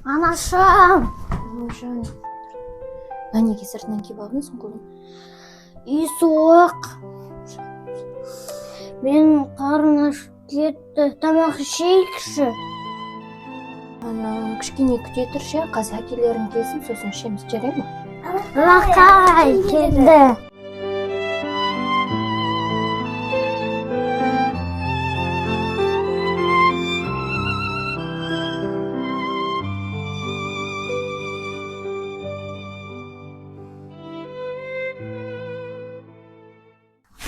Анашым. Ой, жаным. Мына неге сыртынан киіп алдың құлым? Үй суық. Менің қарным ашып кетті. Тамақ ішейікші. Ана, кішкене күте тұршы, қазір әкелерің келсін, сосын ішеміз, жарай ма? Алақай келді.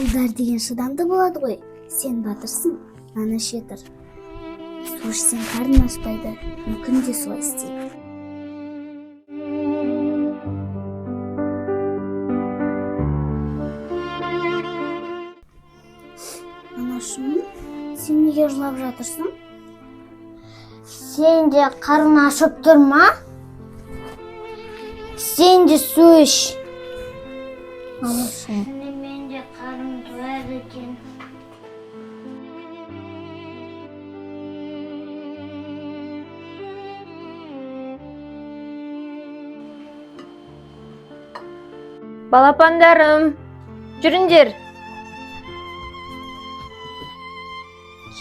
Ұлдар деген шыдамды болады ғой. Сен батырсың, нан іше тұр. Су ішсең қарның ашпайды. Мен күнде солай істеймін. Анашым, сен неге жылап жатырсың? Сен де қарның ашып тұр ма? Сен де су іш. Анашым. Мен де қарным тояды екен. Балапандарым, жүріңдер.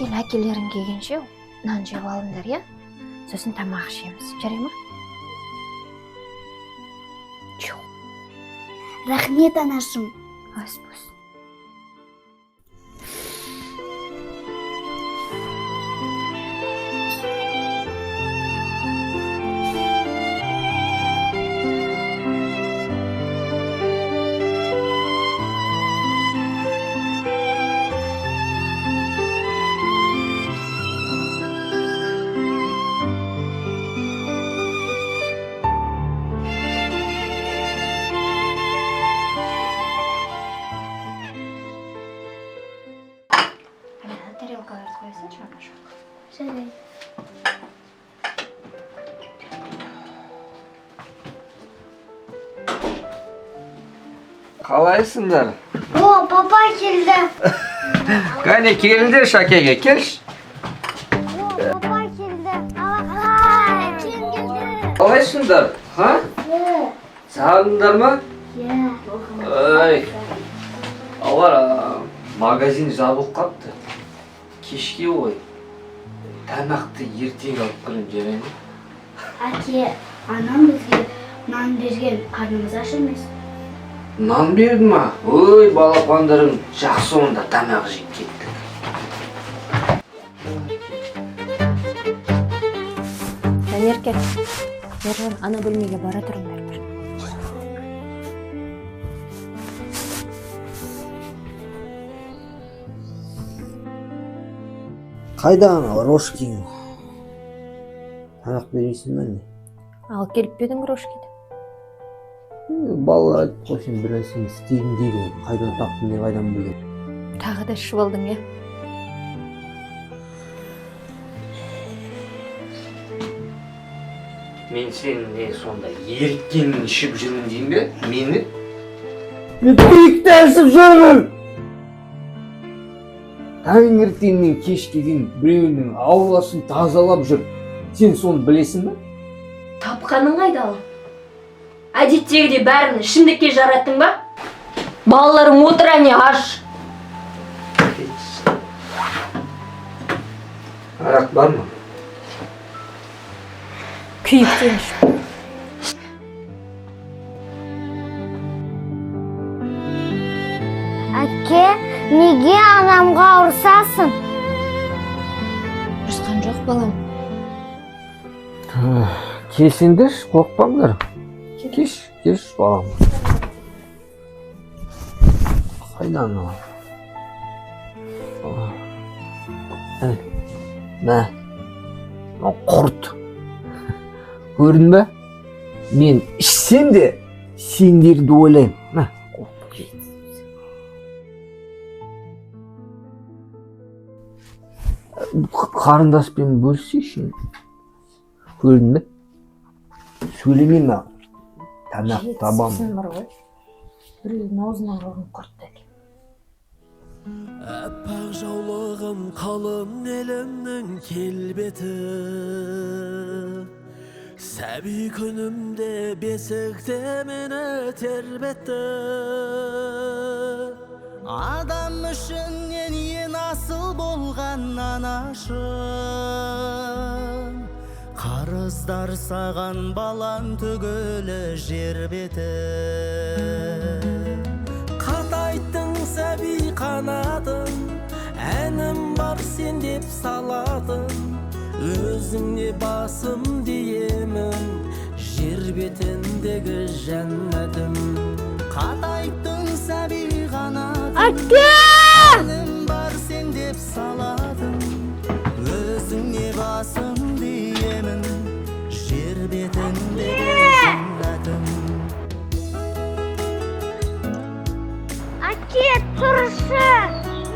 Кел, әкелерің келгенше нан жеп алыңдар, иә? Сосын тамақ ішеміз, жарай ма? Чу, Рахмет, анашым. Ас болсын. Ана, тарелкаларды қоясыңшы, анашым. Жарайды. Қалайсыңдар? О, папа келді. Кәне, келіңдерші, әкеге келші. О, папа келді. Алақай, әкем келді. Қалайсыңдар? Ха? Сағындыңдар ма? Иә. Ай. Алар, магазин жабылып қапты. Кешке ғой. Тамақты ертең алып келемін, жарай ма? Әке, анам бізге нан берген, қарнымыз аш емес. Нан берді ма? Ой, балапандарым, жақсы, онда тамақ жеп кеттік. Жанерке, Ержан, ана бөлмеге бара тұрыңдар бір. Қайда ана рожкиң? Тамақ бермейсің ба, не? Ал келіп пе едің рожкиді? Балалар айтып қой, сен бір нәрсені істеймін дейді ғой. Қайдан таптың, мен қайдан білемін? Тағы да ішіп алдың, иә? Мен сені не сонда еріккенін ішіп жүрмін деймін бе? Мені? Мен күйікті ішіп жүрмін! Таңертеңнен кешке дейін біреуінің ауласын тазалап жүр. Сен соны білесің бе? Тапқаның қайда ал? Әдеттегідей бәрін ішімдікке жараттың ба? Балаларың отыр әне аш. Арақ бар ма? Күйіктен ішіп. Әке, неге анамға ұрсасың? Ұрысқан жоқ, балам. Келсеңдерші, қорықпаңдар. Кеш, кеш, балам. Қайда анау? Әне, мә, мынау құрт. Көрдің бе? Мен ішсем де сендерді ойлаймын. Мә, құрт. Қарындаспен бөлісейші. Көрдің бе? Сөйлемеймін ақ. Тамақ табамын. Жетісің бар ғой. Біреудің аузынан қалған құртты әке. Аппақ жаулығым, қалың елімнің келбеті. Сәби күнімде бесікте мені тербетті. Адам үшін ең асыл болған анашым, қарыздар саған балан түгілі жер беті. Қатайттың сәби қанатын, әнім бар сен деп салатын, өзіңе басым диемін, жер бетіндегі жәннатым. Қатайттың сәби қанатын, әнім бар сен деп салатын, өзіңе басым диемін, жер бетіндегі жәннатым. Әке, тұршы!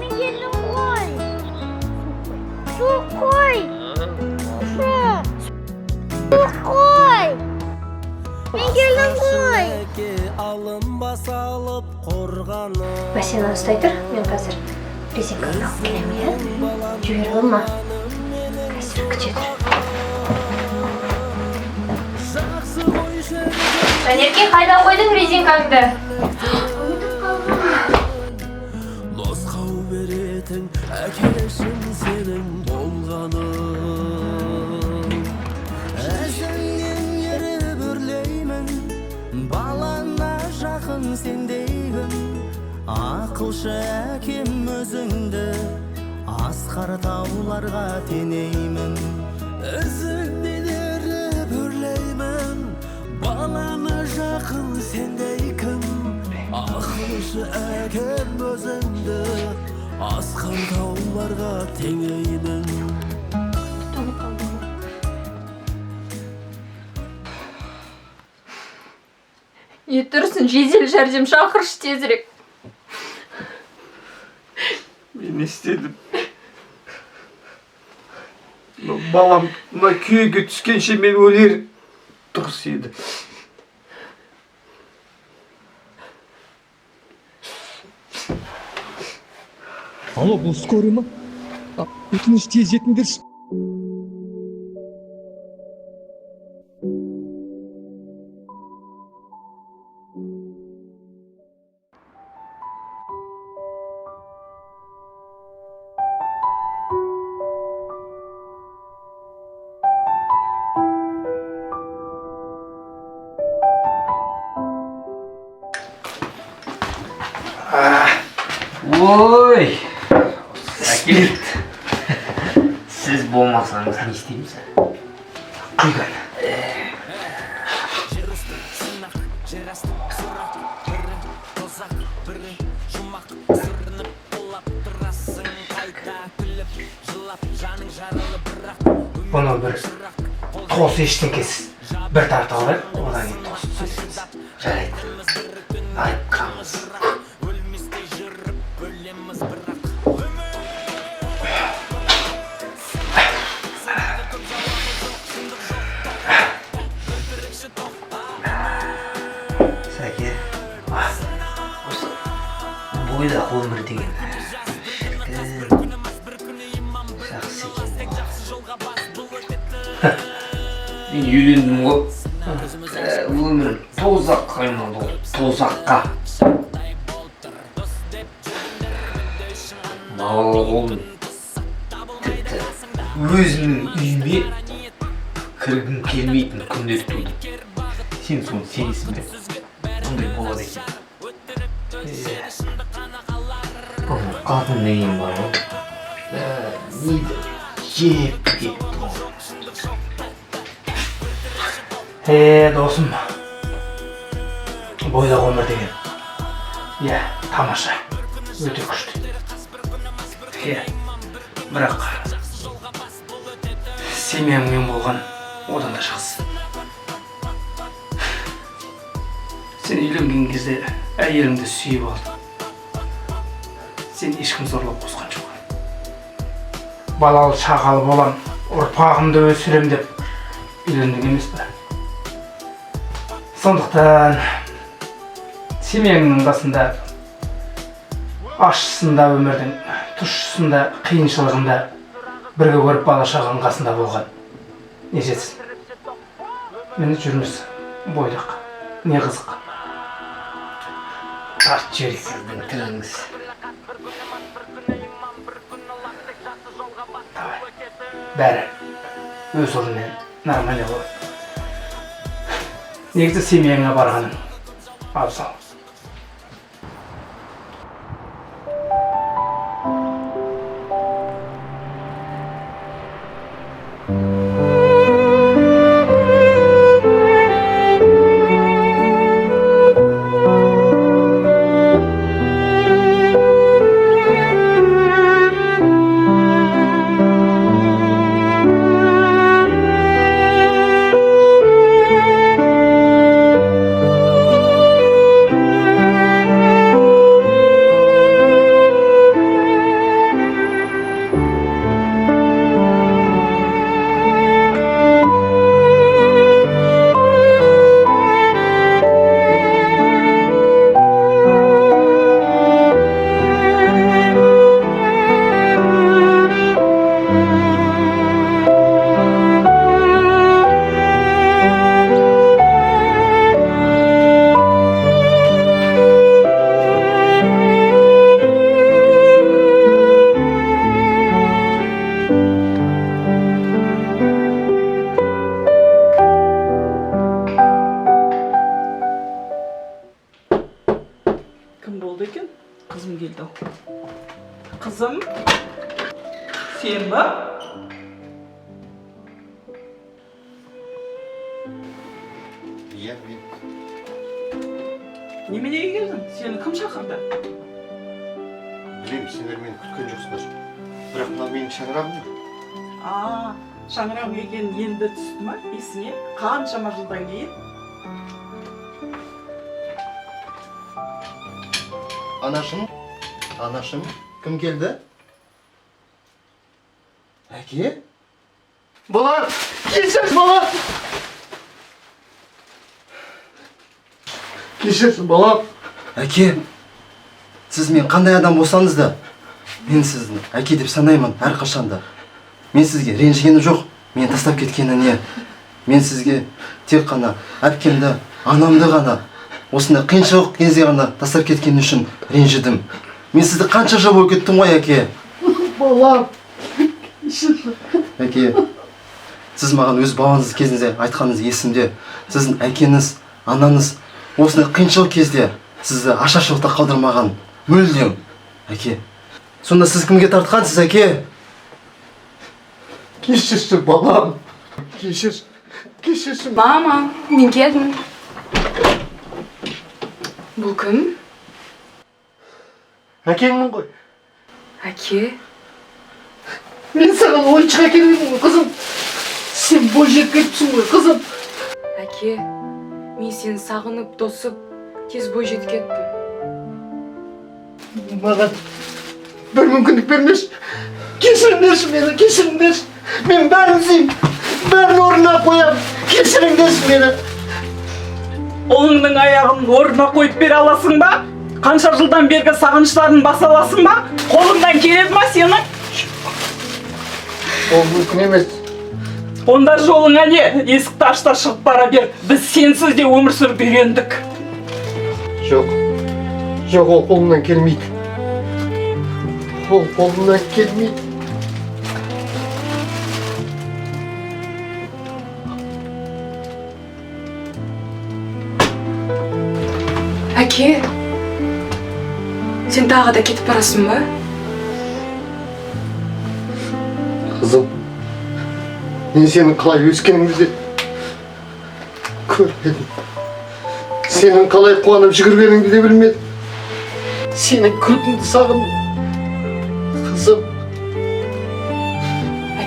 Мен келдім ғой. Су қой. Су. Су қой. Мен келдім ғой. Әке алынбас алып қорғаны. Бәсе, мынаны ұстай тұр, мен қазір резинканы алып келемін, иә? Жіберіп алма. Қазір, күте тұр. Жақсы ғой шіркін. Жанерке, қайда қойдың резинкаңды? Ұмытып қалғанмын. Нұсқау беретін әкешім сенің болғаның. Ізіңнен еріп өрлеймін, балаңа жақын сендеймін. Ақылшы әкем өзіңді асқар тауларға теңеймін. Ізіңнен еріп өрлеймін, балаңа жақын сендей кім? Ақылшы әкем өзіңді асқар тауларға теңеймін. Тоңып қалдым ғой. Не тұрсың, жедел жәрдем шақыршы тезірек. Мен не істедім? Мына балам мына күйеге түскенше мен өлер дұрыс еді. Алло, бұл скорый ма? А, өтініш, тез жетіңдерші. Ой, әке, сіз болмасаңыз не істейміз? Құйған. Бұны бір тост ештеңкесіз бір тартып алайық, одан кейін тост сөйлейміз. Жарайды. Айтқанбыз. Сәке, осы бойдақ өмір деген шіркін жақсы екен ғой. Мен үйлендім ғой. Өмірім тозаққа айналды ғой, тозаққа. Балалы болдым. Тіпті өзімнің үйіме кіргім келмейтін күндер туды. Сен соны сенесің бе? Ондай болады екен. Ана қатын деген бар ғой. Миды жеп кетті ғой. Е, досым, бойдақ өмір деген, иә, тамаша, өте күшті, иә, бірақ семьяңмен болған одан да жақсы. Сен үйленген кезде әйеліңді сүйіп алдың, сен ешкім зорлап қосқан жоқ. Балалы шағалы болам, ұрпағымды өсірем деп үйлендің емес пе? Сондықтан семьяңның қасында ащысында, өмірдің тұщысында, қиыншылығында бірге көріп, бала шағаның қасында болған не жетсін? Міне, жүрміз бойдақ. Не қызық, тарт жіберейік. Сіздің тіліңіз. Давай, бәрі өз орнымен нормально болады. Негізі семьяңа барғаның абзал. Кім болды екен? Қызым келді ау. Қызым, сен ба? Иә, мен. Неменеге келдің? Сені кім шақырды? Білемін, сендер мені күткен жоқсыңдар, бірақ мынау менің шаңырағым ғой. А, шаңырақ екенін енді түсті ма есіңе, қаншама жылдан кейін? Анашым, анашым, кім келді? Әке, балам, кешірші, балам, кешірші, балам. Әке, сіз мен қандай адам болсаңыз да, мен сізді әке деп санаймын әрқашанда. Мен сізге ренжігенім жоқ, мені тастап кеткеніне. Мен сізге тек қана әпкемді, анамды ғана осындай қиыншылық кезде ғана тастап кеткені үшін ренжідім. Мен сізді қанша жыл бойы күттім ғой, әке. Балам, кешірші. Әке, сіз маған өз балаңыз кезінде айтқаныңыз есімде. Сіздің әкеңіз, анаңыз осындай қиыншылық кезде сізді ашаршылықта қалдырмаған мүлдем. Әке, сонда сіз кімге тартқансыз, әке? Кешірші, балам, кешір, кешірші. Мама, мен келдім. Бұл кім? Әкеңмін ғой. Әке. Мен саған ойыншық әкеліп едім ғой, қызым. Сен бойжетіп кетіпсің ғой, қызым. Әке, мен сені сағынып, тосып, тез бойжетіп кеттім. Маған бір мүмкіндік бермеші. Кешіріңдерші мені, кешіріңдерші. Мен бәрін істеймін, бәрін орнына қоямын. Кешіріңдерші мені. Ұлыңның аяғын орнына қойып бере аласың ба? Қанша жылдан бергі сағыныштарын баса аласың ба? Қолыңнан келеді ма сенің? Ол мүмкін емес. Онда жолыңа не? Есікті аш та шығып бара бер. Біз сенсіз де өмір сүріп үйрендік. Жоқ, жоқ, ол қолымнан келмейді. Ол қолымнан келмейді. Әке, сен тағы да кетіп барасың ба? Қызым, мен сенің қалай өскеніңді де көрмедім. Сенің қалай қуанып жүгіргеніңді де білмедім. Сенің күлкіңді сағындым. Қызым.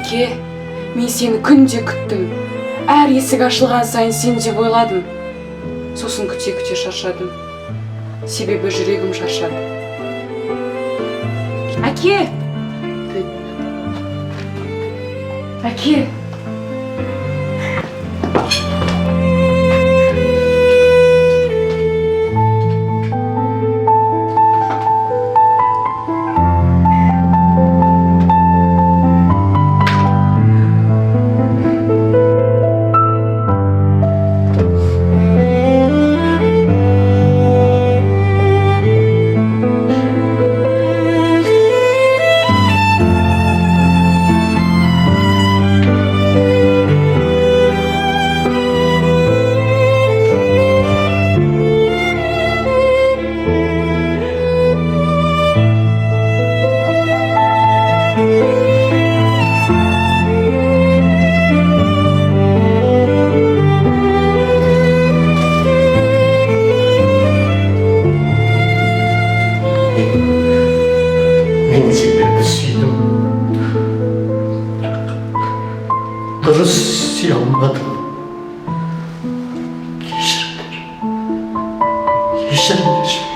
Әке, мен сені күнде күттім. Әр есік ашылған сайын сен деп ойладым. Сосын күте-күте шаршадым. Себебі жүрегім шаршады. Әке! Әке! Кешіріңдерші.